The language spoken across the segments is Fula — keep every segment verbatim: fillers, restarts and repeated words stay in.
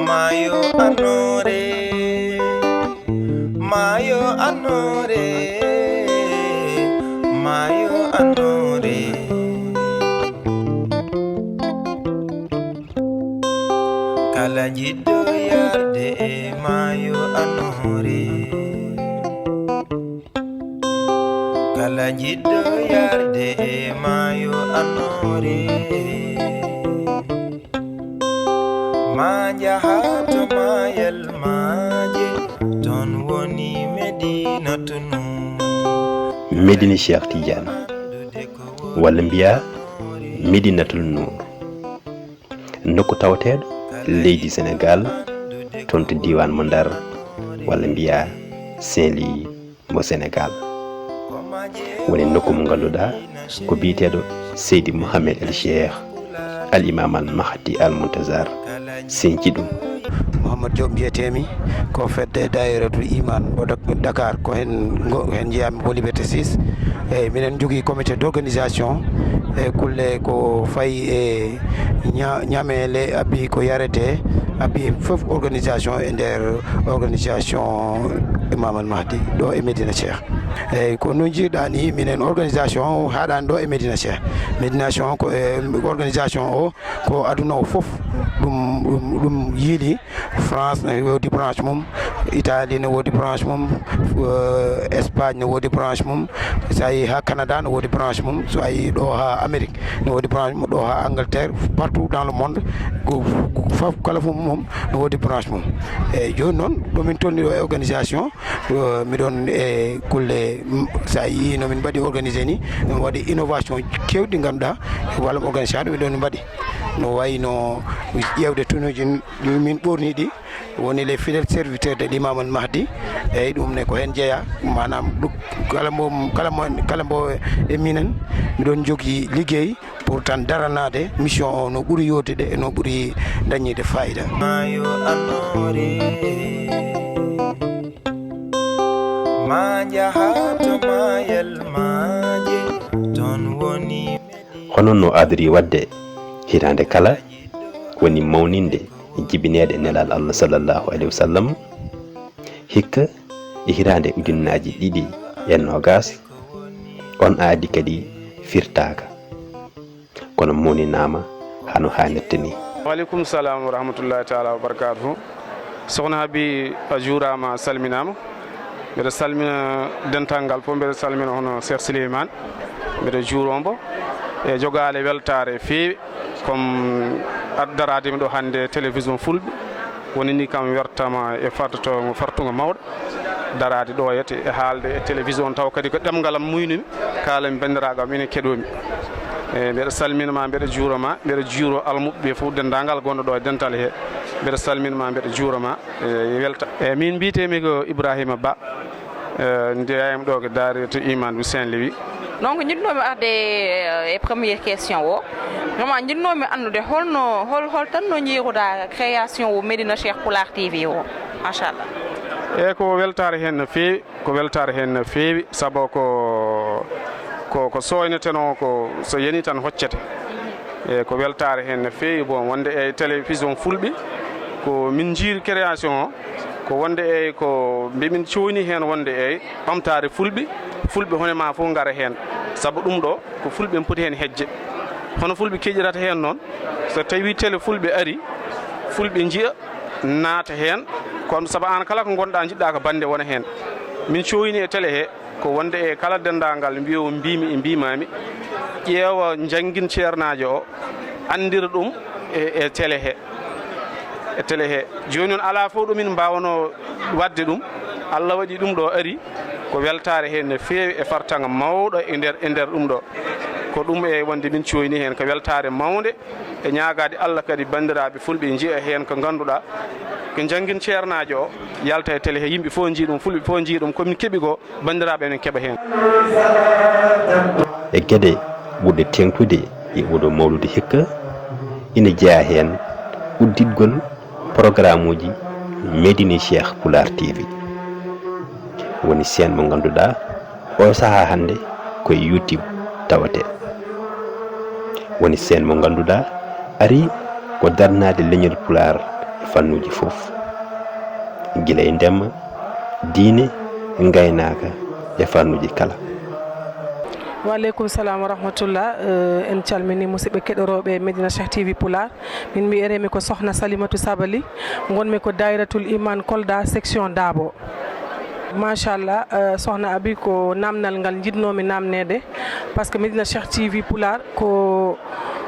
Maayo annoore, maayo annoore, maayo annoore. Kala jiɗɗo yarde e maayo annoore. Kala jiɗɗo yarde e maayo annoore. Ma njaha to maayel maaje, ton woni Medinatu Nuur. Medina Cheikh Tidiane, walla mbiyaa Medinatul Nuur. Nokku tawateeɗo leydi Senegaal, toon to diiwaan mo Ndar, walla mbiyaa Saint-Louis mo Senegaal. Woni nokku mo ngannduɗaa ko biyeteeɗo Seydi Mouhamed El Cheikh Al Imam Al Mahdi Al Muntazar, sinci ɗum. Mouhammad Diop mbiyetee-mi, ko fedde Daayiratul Iman mo Dak- Dakar, ko heen ngo- heen njeyaa-mi, mo Liberté six. Eeyi, minen njogii comité d'organisation e kulle ko fayi e ña- ñameele, abbi ko yaretee, abbi fof organisation e nder organisation Imam Al Mahdi ɗo e Medina Cheikh. Eeyi, ko no njiiɗaa ni, minen organisation o haaɗaani ɗo e Medina Cheikh. Medina Cheikh ko e organisation o ko aduna o fof ɗum ɗum ɗum yiili. France ne woodi branche mum, Italie ne woodi branche mum, eh, Espagne ne woodi branche mum, so a yii haa Canada ne woodi branche mum, so a yii ɗo haa Amérique ne woodi branche mum, ɗo haa Angleterre, partout dans le monde, ko- ko- fof kala fof mum ne woodi branche mum. Eeyi, jooni noon ɗo min tolni ɗo e organisation, eh, miɗon e kulle, mm, so a yii no min mbaɗi organisé ni, min waɗi innovation kewɗi ngannduɗaa walla organisation ɗo miɗon mbaɗi. No wayi no ƴeewde tenuuji min ɓorni ɗi, woni les fidèles serviteurs de l'Imam Al Mahdi. Eeyi, ɗum ne ko heen jeyaa, maanaam ɗum kala mbo kala mo kala mbo e minen miɗon njogii liggey pour tan daranaade mission o no ɓuri yooɗde e no ɓuri dañde faayida. Maayo annoore, ma njaha to maayel maaje, ton woni. Hono no adori waɗde hitaande kala, woni mawninde jibineede Nelaaɗo Allah sallallahu alayhi wa sallam, hikka e hitaande ujunnaaji ɗiɗi e noogaas, on aadi kadi firtaaka. Kono mawninaama hano haanirta ni. Waaleykum salam wa rahmatullahi taala wa barakatuhu. Sokhna Habi, a juuraama, a salminaama. Mbeɗa salmina dental ngal fof, mbeɗa salmina hono Cheikh Souleymane, mbeɗa juuroo mbo e jogaale weltaare feewi. Comme ar- daraade mi ɗo hannde e télévision Fulɓe, woni ni kam wertama e fartoto fartungo mawɗo, daraade ɗo yete e haalde e télévision, taw kadi ko ɗemngal am muynumi, kaalami banndiraaɓe am ene keɗoomi. E mbeɗa salmina ma, mbeɗa juura ma, mbeɗa juuro almuɓɓe ɓe fof, denndaangal gonɗo ɗo e dental he, mbeɗa salmina ma, mbeɗa juura ma. E welta e min mbiyetee-mi ko Ibrahima Ba. Njeyaami ɗo ko Daayiratu Iman bu Saint Louis. Donc, njiɗnoomi arde e première question o, vraiment njiɗnoomi anndude holno hol hol tan no njiiruɗaa création o Medina Cheikh Pulaar T V o? Machallah. Eeyi, ko weltaare heen no feewi, ko weltaare heen no feewi, sabu ko ko ko sooynetenoo, ko so yanii tan hoccete. Eeyi, ko weltaare heen no feewi. Bon, wonde e télévision Fulɓe, ko min njiiri création o, ko wonde eeyi ko mbiɗa min cooyni heen wonde eeyi ɓamtaare Fulɓe, Fulɓe hono maa fof ngara heen, sabu ɗum ɗo ko Fulɓe ene poti heen hejje. Hono Fulɓe keƴirata heen noon, so tawii télé Fulɓe arii, Fulɓe njiya, naata heen, kono sabu aan kala ko ngonɗaa njiɗɗaa ko bannde wona heen. Min cooyni e télé he, ko wonde e kala denndaangal mbiyo mbiimi e mbiimaami, ƴeewa njanngin ceernaajo o, anndira ɗum e e télé he, e télé he. Jooni noon alaa fof ɗo min mbaawanoo waɗde ɗum. Allah waɗi ɗum ɗo arii ko weltaare heen no feewi e fartaŋŋe mawɗo e nder e nder ɗum ɗo. Ko ɗum e wonde min cooyni heen ko weltaare mawnde. E ñaagaade Allah kadi banndiraaɓe Fulɓe njiya heen ko ngannduɗaa ko njanngin ceernaajo o, yalta e télé he, yimɓe fof njiya ɗum, Fulɓe fof njiya ɗum, ko min keɓi ko banndiraaɓe enen keɓa heen. E geɗe ɓurɗe teeŋtude e oɗo mawluudu hikka, ina jeyaa heen udditgol porogaramuuji Medina Cheikh Pulaar T V. Woni seen mo ngannduɗaa oo sahaa hannde ko e YouTube tawetee. Woni seen mo ngannduɗaa arii ko darnaade leñol Pulaar e fannuuji fof, gila e ndema, diine, ngaynaaka e fannuuji kala. Waaleykum salam wa rahmatullah. Eh, en calmini musidɓe keɗorooɓe Medina Cheikh T V Pulaar. Min mbiyetee-mi ko Sohna Salimatu Sabali, ngon-mi ko Dayratul Iman Kolda, section Dabo. Machallah, eh, Sohna Abi, ko naamnal ngal njiɗnoo-mi naamneede, par ce que Medina Cheikh T V Pulaar ko,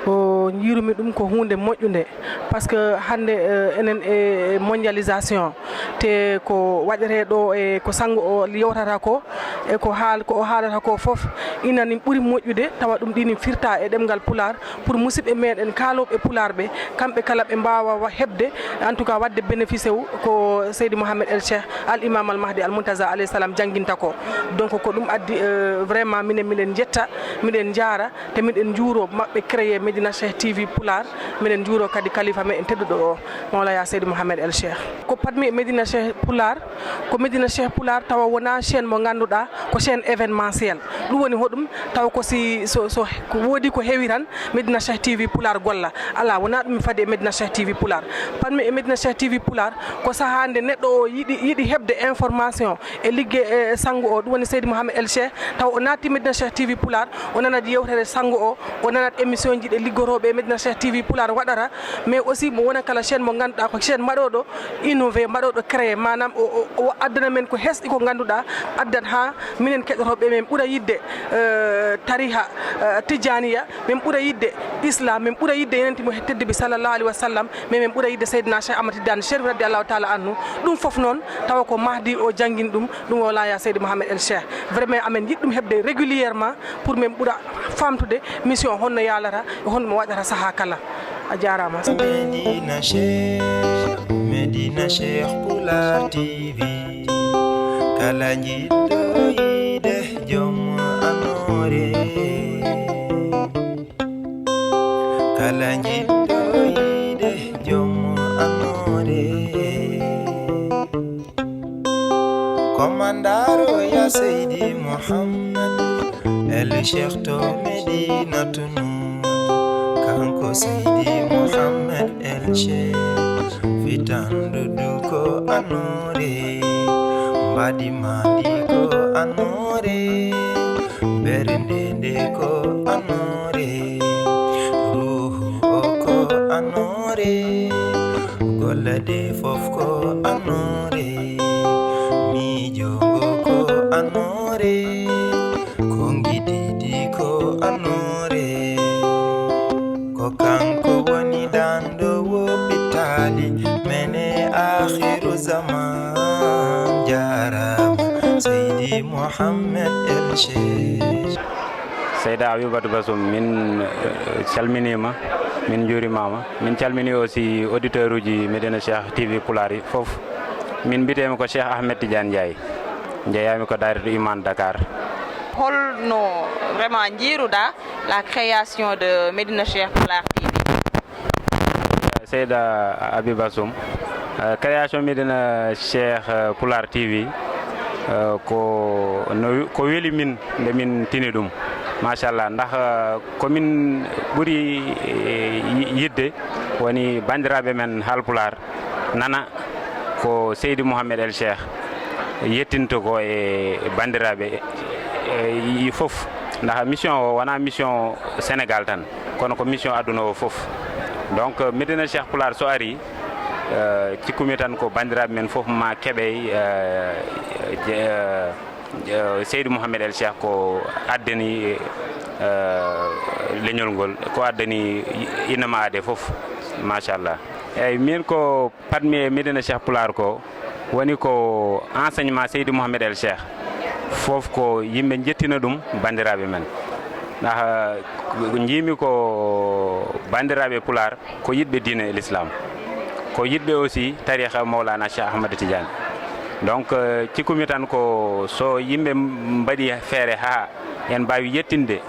ko njiiru-mi ɗum ko huunde moƴƴunde, par ce que hannde, eh, enen e mondialisation, te ko waɗetee ɗo e ko sanngo o yewtata ko, e ko haal-, ko o haalata ko fof, ina ni ɓuri moƴƴude, tawa ɗum ɗi ni firta e ɗemngal Pulaar, pour musidɓe meɗen kaalooɓe Pulaar ɓe, kamɓe kala ɓe mbaawa wa-, heɓde, en tout cas waɗde bénéficié wu ko Seydi Mouhamed El Cheikh Al Imam Al Mahdi Al Muntaza alayhi salam jannginta ko. Donc ko ɗum addi, euh, vraiment minen miɗen njetta, miɗen njaara, te miɗen njuuro maɓɓe créé Medina Cheikh T V Pulaar, miɗen njuuro kadi kalifa meɗen tedduɗo o, Mawlaya Seydi Mouhamed El Cheikh. Ko parmi e Medina Cheikh Pulaar, ko Medina Cheikh Pulaar tawa wonaa chaîne mo ngannduɗaa ko chaîne événementiel. Ɗum woni hoɗum? Tawa ko si, so, so ko woodi ko heewi tan, Medina Cheikh T V Pulaar golla. Alaa, wonaa ɗum mi fadi e Medina Cheikh T V Pulaar. Parmi e Medina Cheikh T V Pulaar, ko sahaa nde neɗɗo o yiɗi, yiɗi heɓde information e ligge-, e sanngo o, ɗum woni Seydi Mouhamed El Cheikh, tawa o naatti Medina Cheikh T V Pulaar, o nanat yewtere sanngo o, o nanat émission ji ɗe liggotooɓe e Medina Cheikh T V Pulaar waɗata, mais aussi mo wona kala chaîne mo ngannduɗaa ko chaîne mbaɗooɗo innové, mbaɗooɗo créé, maanaam o, o, o addana men ko hesɗi ko ngannduɗaa addat haa minen keɗotooɓe men ɓura yiɗde, euh, tariha, euh, tijaniya, min ɓura yiɗde islam, min ɓura yiɗde yonenti mo tedduɓe sallallahu alaihi wa sallam, mais min ɓura yiɗde Seydina Cheikh Ahmad Tidiane Chérif radiyallahu taala anhu. Ɗum fof noon tawa ko Mahdi o janngini ɗum, ɗum o Laya Seydi Mouhamed El Cheikh. Vraiment amen yiɗi ɗum heɓde régulièrement pour min ɓura famtude mission honno yaalata e honno mo waɗata sahaa kala. A jaaraama. Medina Cheikh, Medina Cheikh Pulaar T V. Kala jiɗɗo yiide joom anoore. Kala jiɗɗo yiide joom anoore. Komandaro ya Seydi Mouhamed El Cheikh to Medinatu Nur. Kanko Seydi Mouhamed El Cheikh fitandu du ko anoore. Mbaadi maadi ko anoore. Ɓernde nde ko anoore. Ruuhu o ko anoore. Golle ɗe fof ko anoore. Miijo ngo ko anoore. Konngi ɗiɗi ko anoore. Ko kanko woni danɗo woppitaali men e aakhiru zaman. Jaaraama Seydi Mouhamed El Cheikh. Seyda Abibatu Basum, min, eh, calminiima, min njuurimaama. Min calminii aussi auditeur uji Medina Cheikh T V Pulaar yi fof. Min mbiyetee-mi ko Cheikh Ahmed Tidiane Ndiaye. Njeyaa-mi ko Daayiratu Iman Dakar. Holno vraiment njiiruɗaa la création de Medina Cheikh Pulaar T V? Seyda Abiba Soum, eh, création Medina Cheikh, eh, Pulaar T V, eh, ko no, ko weli min nde min tini ɗum. Machallah, ndax, eh, ko min ɓuri, eh, yi-, yiɗde woni banndiraaɓe men Haalpulaar nana ko Seydi Mouhamed El Cheikh yettinta ko e banndiraaɓe, eh, yi fof. Ndax mission o wonaa mission Sénégal tan, kono ko mission aduna o fof. Donc, Medina Cheikh Pulaar so ari, eh, cikkumi tan ko banndiraaɓe men fof ma keɓey, eh, je-, eh, eh, Seydi Mouhamed El Cheikh ko addani, eh, leñol ngol, ko addani innama aade fof, machallah. Eyyi, min ko patmi e Medina Cheikh Pulaar ko woni ko enseignement Seydi Mouhamed El Cheikh fof ko yimɓe njettina ɗum banndiraaɓe men. Ndax, eh, ko njiimi ko banndiraaɓe Pulaar ko yiɗɓe diine l'islam, ko yiɗɓe aussi tariiha Mawlana Cheikh Ahmad Tidiane. Donc, eh, cikkumi tan ko so yimɓe mbaɗi feere haa en mbaawi yettinde,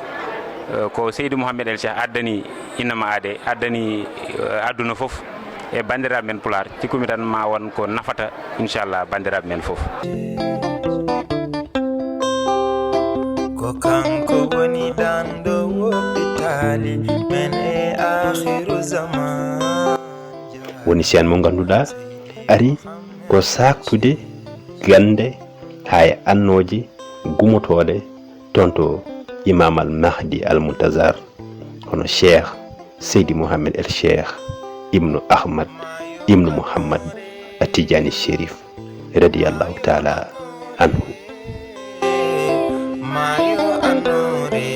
eh, ko Seydi Mouhamed El Cheikh addani innama aade, addani, eh, aduna fof e banndiraaɓe men Pulaar, cikkumi tan ma won ko nafata, inchallah, banndiraaɓe men fof. Ko kanko woni danɗo woppitaali men e aakhiru zaman. Woni seen mo ngannduɗaa ari ko saaktude gannde haa e annooje gumotooɗe toon to Imam Al Mahdi Al Muntazar, hono Cheikh Seydi Mouhamed El Cheikh Ibnu Ahmad Ibnu Mouhammad At Tidjani Chérif, radiyallahu taala anhu. Maayo annoore.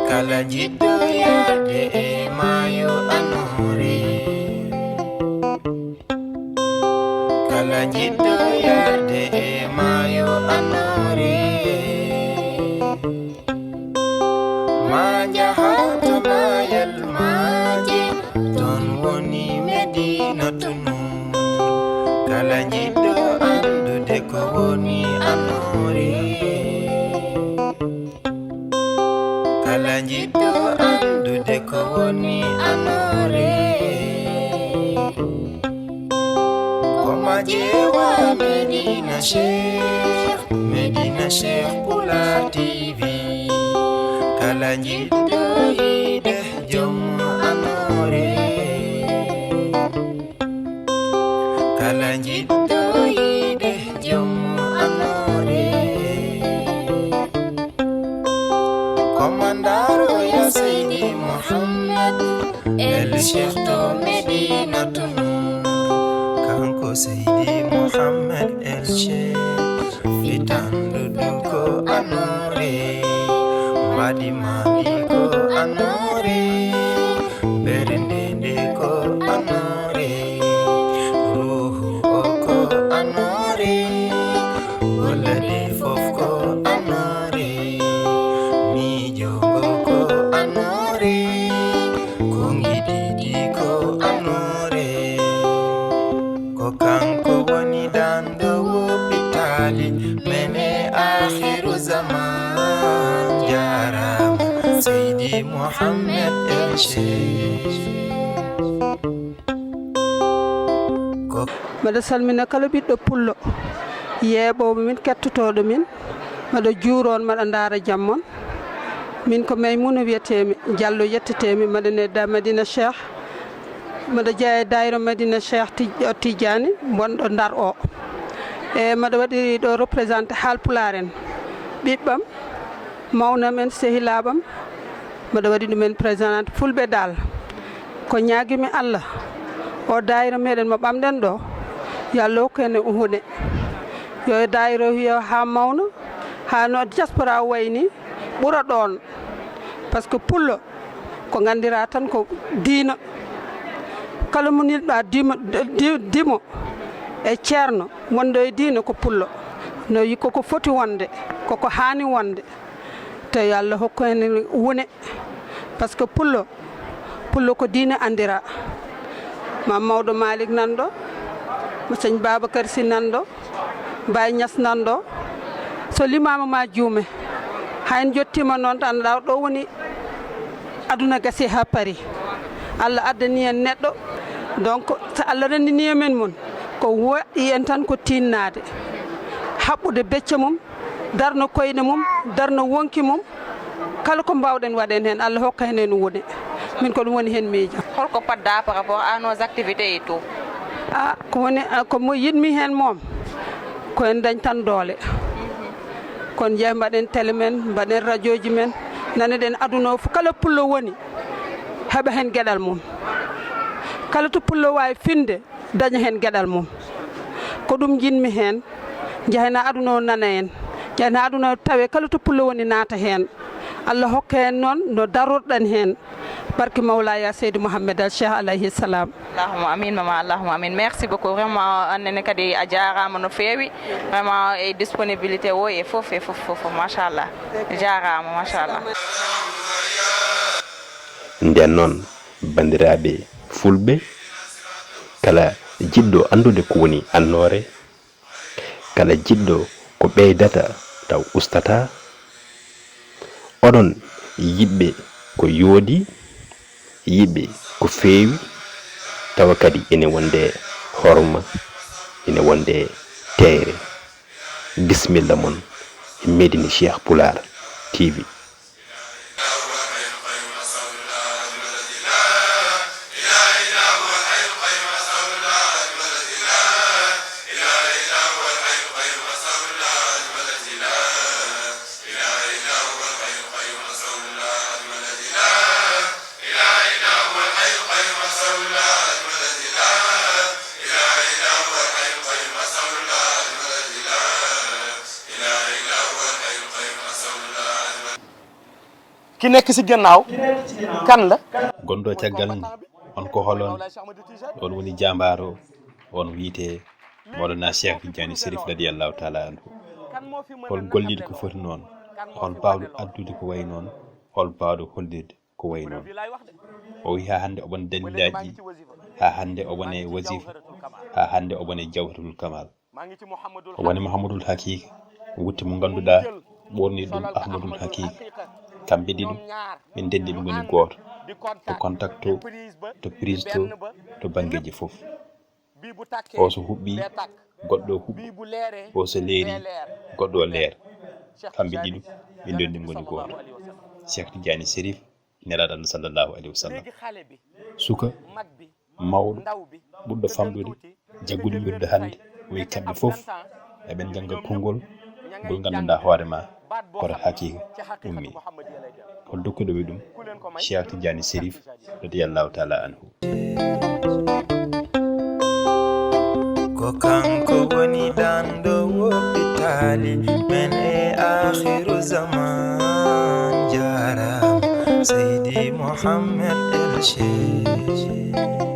Kala jiɗɗo yarde e maayo annoore. Kala jiɗɗo yarde e maayo annoore. Ma njaha to maayel maaje, ton woni Medinatu Nuur. Kala jiɗɗo anndude ko woni annoore. Kala jiɗɗo anndude ko woni annoore. Ko ma ƴeewa Medina Cheikh, Medina Cheikh Pulaar T V. Kala jiɗɗo yiide joom annoore. Kala jiɗɗo yiide joom annoore. Ko ma ndaro ya Seydi Mouhamed El Cheikh to Medinatu Nour. Kanko Seydi Mouhamed El Cheikh, fitandu ɗum ko annoore. Mbaadi maandi ko annoore. Ɓernde nde ko annoore. Ruuhu o ko annoore. Golle ɗe fof ko annoore. Miijo ngo ko annoore. Konngi ɗiɗi ko annoore. Ko kanko woni danɗo wopitaali men e aakhiru zaman. Jaaraama Seydi Mouhamed El Cheikh. Ko mbaɗa salmina kala ɓiɗɗo pullo, yeeɓooɓe min, kettotooɗo min. Mbaɗa juuroon, mbaɗa ndaara jam mon. Min ko Maymuna wiyetee-mi, Jallo yettetee-mi, mbaɗa ne da Madina Cheikh. Mbaɗa jeyaa e daayira Madina Cheikh Tij-, Tijjaani, wonɗo Ndar o. E mbaɗa waɗi ɗo représenté Haalpulaar en. Ɓiɓɓam, mawnam en, sehilaaɓam, mbaɗa waɗi ɗumen président fulɓe dal. Ko ñaagimi Allah, o daayira meɗen mo ɓamɗen ɗo, yo Allah hokku en huunde. Yo daayira o wiyo haa mawna, haa no diaspora o wayni, ɓura ɗoon. Parce que pullo, ko nganndiraa tan ko diina. Kala mo nilɗaa dimo, di-, dimo e ceerno wonɗo e diina ko pullo. No yi-, koko foti wonde, koko haani wonde. Te yo Allah hokku en wune. Parce que pullo, pullo ko diina anndiraa. Maam Mawɗo Malick nan ɗo, mo Sëñ Babacar Sy nan ɗo, Baye Niass nan ɗo, so limaama ma juume. Hay en jottiima noon tan, ɗo, ɗo woni aduna gasi haa paari. Allah addani en neɗɗo, donc so Allah renndini en mum, ko waɗi en tan ko tinnaade, haɓɓude becce mum, darno koyɗe mum, darno wonki mum, kala ko mbaawɗen waɗen heen, Allah hokka heen heen wone. Min ko ɗum woni heen miijo. Holko paɗɗa par rapport à nos activités et tout? Ah, ko woni, ah, ko mo yiɗmi heen moom, ko en dañ tan doole. Kon jeeya mbaɗen télé men, mbaɗen rajooji men, naneɗen aduna o fof, kala pullo woni, heɓa heen geɗal mum. Kala to pullo waawi finde, daña heen geɗal mum. Ko ɗum njiɗmi heen, njahayna aduna o nana en, njahayna aduna o tawe kala to pullo woni naata heen. Allah hokka en noon no darorɗen heen. Barke Mawlaya Seydi Mouhamed Al Cheikh alayhi salam. Allahumma amin, mama, Allahumma amin. Merci beaucoup. Vraiment, annene kadi a jaaraama no feewi. Vraiment, e disponibilité o, e fof, e fof, fof, fof. Machallah. Jaaraama, machallah. Nden noon, banndiraaɓe fulɓe, kala jiɗɗo anndude ko woni annoore, kala jiɗɗo ko ɓeydata taw ustata, oɗon yiɗɓe ko yooɗi, yiɗɓe ko feewi, tawa kadi ene wonde horma, ene wonde teeyre. Bisimilla mon e Medina Cheikh Pulaar T V. Ki nekk ci gannaaw kan la? Gonɗo caggal nde, on ko holon? On woni jambaaro, on wiyetee Mawlana Cheikh Tidiane Serif radiyallahu taala anhu. Hol golliiɗo ko foti noon? Hol baawɗo addude ko wayi noon? Hol baawɗo hollirde ko wayi noon? O wi haa hannde oɓon dalilaaji, haa hannde oɓon e wasifa, haa hannde oɓon e jawharatul kamal. O woni Mouhamadul Haqiqa, wutte mo ngannduɗaa ɓoorni ɗum Ahmadul Haqiqa. Kamɓe ɗiɗo ɓe ndenndi ɓe ngoni gooto, to contact to, to prise to, to banngeeji fof. O so huɓɓi, goɗɗo huɓɓi. O so leeri, goɗɗo leer. Kamɓe ɗiɗo ɓe ndenndi ɓe ngoni gooto. Cheikh Tidiane Serif, nelaaɗo Allah sallallahu alayhi wa sallam. Suka, mawɗo, ɓurɗo famɗude, jaggude wirde hannde, o wi kamɓe fof eɓen njannga konngol ngol nganndanɗaa hoore ma koto haqiqa ummi. Hol dokkuɗo wi ɗum? Cheikh Tidiane Serif radiyallahu taala anhu. Ko kanko woni ɗanɗo woppitaali men e akhiru zaman. Jaaraama Seydi Mohammed El Cheikh.